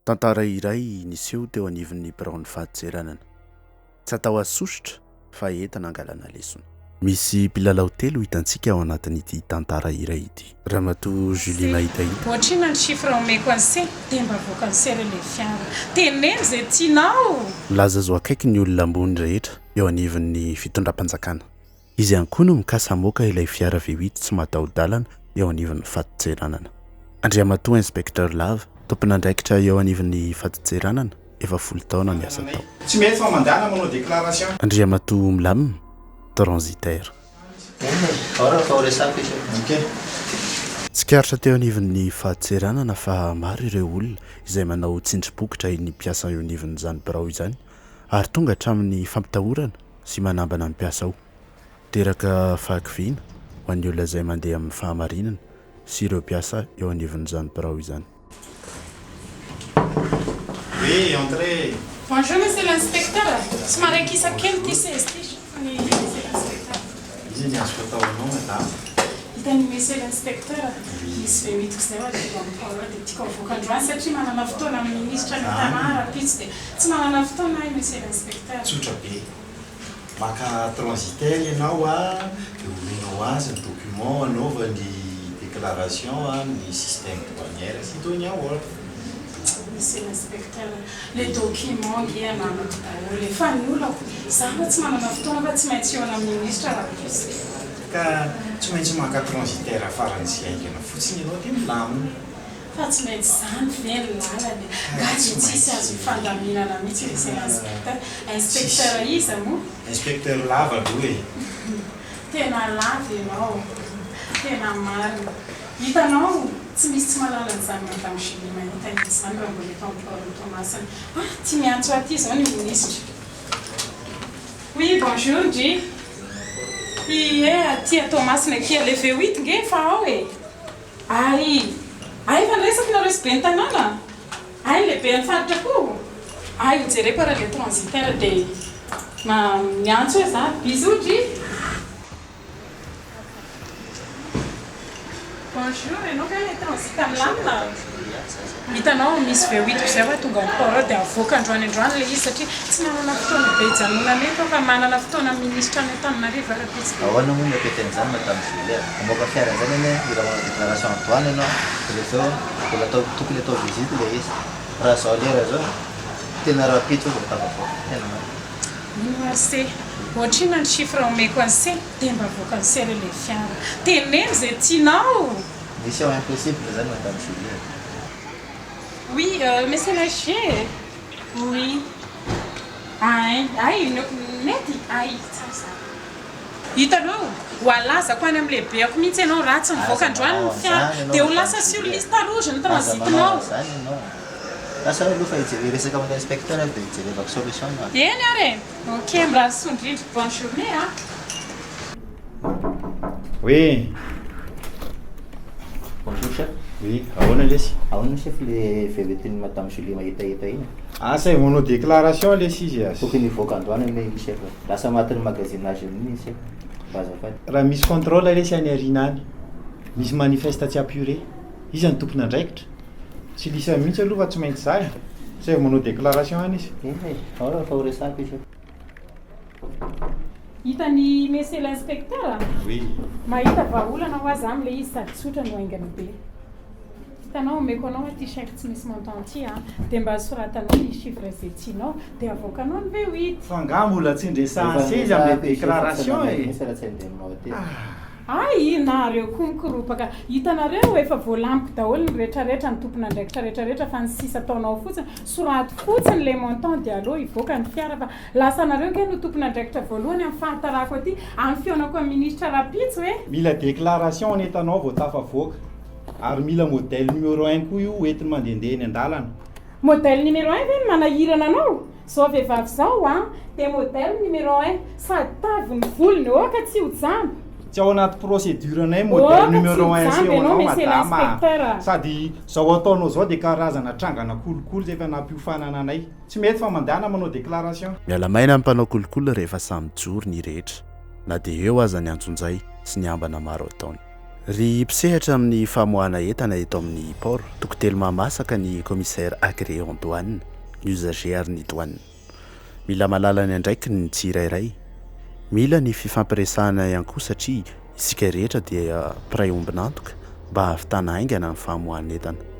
Tantara iray niseho teo anivon'ny biraon'ny fadintseranana. Tsy atao asosotra fa entina angalana lesona. Misy mpilalao telo hitantsika ao anatin'ity tantara iray ity. Ramatoa Julie mahitahita. Ohatr'inona ny chiffre omeko an'i se dia mba avoakan'i se re le fiara. Teneno izay tianao! Milaza zo akaiky ny olona ambony rehetra eo anivon'ny fitondram-panjakana. Izy ihany koa no mikasa hamoaka ilay fiara V-huit tsy mataho-dalana eo anivon'ny fadintseranana. Andriamatoa Inspecteur Lava, tompon'andraikitra eo anivon'ny fadintseranana, efa folo taona niasa tao. Tsy mety fa mandehana manao déclaration. Andriamatoa Milamina, transitaire. Eny e, ao raha fa ho resako izy io. Ok. Tsikaritra teo anivon'ny fadintseranana fa maro ireo olona izay manao tsindrim-bokotra iny mpiasa eo anivon'izany birao izany ary tonga hatramin'ny fampitahorana sy manambana ny mpiasa ao. Teraka fahakiviana ho an'ny olona izay mandeha amin'ny fahamarinana sy ireo mpiasa eo anivon'izany birao izany. Oui, entrez. Bonjour monsieur l'inspecteur, somary akisako kely ity seza ity ny monsieur l'inspecteur. Iza ny azoko atao anao madama? Hitan'i monsieur l'inspecteur, misy V8 ko izay ho aty amin'ny port ao dia tiako avoaka androany satria manana fotoana amin'ny minisitra any Tana rahampitso dia tsy manana fotoana aho monsieur l'inspecteur. Tsotra be. Maka transitaire ianao a, dia omenao azy ny document anaovany déclaration amin'ny système douanière sy toy ny ao ordre. Monsieur l'inspecteur, le document nge ananako daholo e, fa ny olako, za fa tsy manana fotoana fa tsy maintsy hihaona amin'ny ministra rahampitso. Ka tsy maintsy maka transitaire faran'izay haingana fotsiny ianao dia milamina. Fa tsy maintsy izany ve ny lalana e? Nga dia tsisy azo ifandaminana mihitsy monsieur l'inspecteur? Inspecteur iza moa? Inspecteur lava aloha e! Tena lava ianao. Tena marina. Hitanao, tsy misy tsy mahalala an'izany Madame Julie mahita hita izany raha mbola eto amin'ny port-n'i Toamasina. Ah, tia miantso ahy aty izao ny minisitra. Oui, bonjour ndry. Ie, aty a Toamasina akia. Le V8 nge efa ao e! Ay! Ay efa niresaka nareo sy ben'ny tanàna? Ay ny lehiben'ny faritra koa? Ay ho jereko ara le transitaire dia ma miantso eo za. Bisous dry! Bonjour, enao ve le transit milamina? Hitanao misy V8 ko zay hoa tonga ao port ao dia avoaka androany androany le izy satria tsy manana fotoana be hijanonana eto aho fa manana fotoana amin'ny minisitra any Antananarivo aho rahampitso dia. Ahoana moa no mety an'izany madame Julie a? Hamoaka fiara an'izany anie mila manao déclaration en douane ianao dia rehefa eo mbola atao tokony atao visite ilay izy. Raha izao lera izao tena rahampitso vao tafavoaka, tena marina. Mino ary se. Ohatrinona ny chiffre omeko an'i se dia mba avoakan'i se re le fiara. Teneno izay tianao! Mission impossible zany madame Julie a. Oui monsieur le G oui ein ay mety ay tsara zany. Hitanao, ho alazako any amin'ny lehibeko mihitsy ianao raha tsy mivoaka Aza androany manao ny fiara an'izany ianao dia ho madame lasa sur Julie a. liste rouge ny Aza manao transit-nao. an'izany ianao. Lasa aloha fa hijery hiresaka amin'ilay inspecteur aho dia hijerevako solution na. Eny ary e! Ok, mirary soa indrindra. Bonne journée a! Oui. Bonjour chef. Oui, ahoana lesy? Ahoana chef le velotin'i madame Julie mahitahita iny? Asa manao déclaration lesy izy a. Tokony hivoaka androany anie iny chef. Lasa matin'ny magasinage amin'iny iny chef. Mba azafady. Raha misy contrôle lesy any aoriana any, misy manifeste tsy apuré, iza no tompon'andraikitra? Tsy lisany mihitsy aloha fa tsy maintsy za e. Asaivo manao déclaration any izy. Eny e, ao raha fa ho resahako izy eo. Hitan'i Monsieur l'inspecteur a? Oui. Mahita vahaolana hoa za amle izy sady tsotra no haingana be. Hitanao omeko anao aty chèque tsy misy montant ty a, de mba soratanao ny chiffre ze tianao de avoakanao ny V8. Fa nga mbola tsy ndresahan'i se izy amle déclaration e? Ah. Hay nareo koa mikoropaka. Hitanareo efa voalamiko daholo ny retraretra ny tompon'andraikitra retraretra fa ny sisa ataonao fotsiny soraty fotsiny le montant de aleo hivoaka ny fiara fa Lasa nareo nge no tompon'andraikitra voalohany amin'ny fahatarako aty, amin'ny fihaonako amin'ny ministra rahampitso e! Mila déclaration ny entanao vao tafavoaka. Ary mila modèle numéro un koa io hoentiny mandehandeha eny an-dalana. Modèle numéro un ve no manahirana anao? Zao vehivavy zao an, dia modèle numéro un, sady tavy ny volony, oka tsy ho jamba! Tsy ao anaty procédure nay modèle Oka tsy numéro ho un jamba aseho ianao anao monsieur madama a! l'inspecteur! Sady zao ataonao zao dia karazana trangana kolikoly izay efa nampiofanana anay. Tsy mety fa mandehana manao déclaration. Miala maina ny mpanao kolikoly rehefa samy mijoro ny rehetra na dia eo aza ny antsonjay sy ny ambana maro ataony. Ry mpisehatra amin'ny famoahana entana eto amin'ny port, toko telo mahamasaka ny commissaire agréé en douane, ny usager ary ny douane. Mila mahalala ny andraikiny ny tsirairay. Mila ny fifampiresahana ihany koa satria isika rehetra dia mpiray ombon'antoka mba hahavitana haingana ny famoahan'entana.